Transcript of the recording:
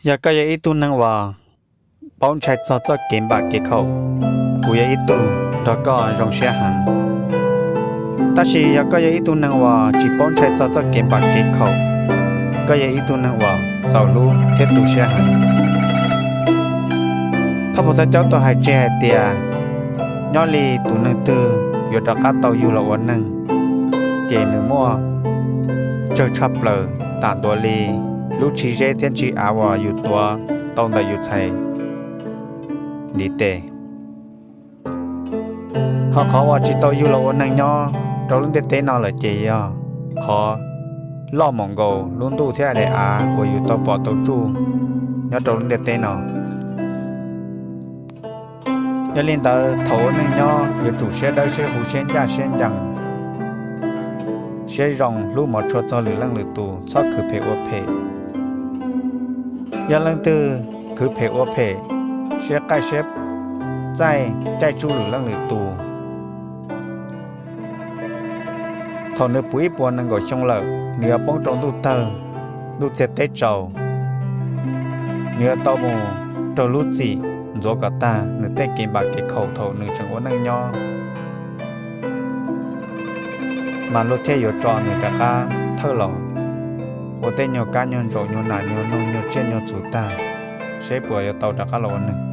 Yog koj yog ib tug neeg uas paub ntshai txog txoj kev npam kev khaum, kuv yog ib tug nrog koj zoo siab heev. Tab sis yog koj yog ib tug neeg uas tsis paub ntshai txog txoj kev npam kev khaum, koj yog ib tug neeg uas txaus hlub thiab tu siab heev. Phaj Pum Thawj Caub tau hais tseg hais tias, nyob li tus neeg twg yuav rov qab tau yug los ua neeg, ces nws muaj tsawg tshaj plaws tam ntuav li lub tshib zeb thiab tshib av uas yus tuav tau ntawm yus txhais ntiv tes. Ho qhov uas tsis tau yug los ua neeg nyob rau lub ntiaj teb no lawm ces yog qhov loj mus nkaus lub ntuj thiab daim av uas yus tau pom tau tsuj nyob rau lub ntiaj teb no. Yog li ntawd thaum ua neej nyob yuav tsum siab dawb siab huv siab ncaj siab ncees, siab zoo hlub mov tshua txog lwm leej lwm tus, txhob khwv phem ua phem. Yog leej twg khwv phem ua phem, siab qaij siab txaij caij tsuj lwm leej lwm tus, thaum nws puv ib puas nees nkaum xyoo lawm, nws yuav poob rau ntuj tawg, ntuj txiag teb tsaus. Nws yuav tau mus raug lub txim ntxuav kom tag nws tej kev npam kev khaum thaum nws tseem ua neej nyob, mas luag thiaj yuav tso nws rov qab thawj los ua tej nyuag kab nyuag ntsaum nyuag nas nyuag noog nyuag tsiaj nyuag txhu tag, seb puas yuav tau rov qab los ua neeg.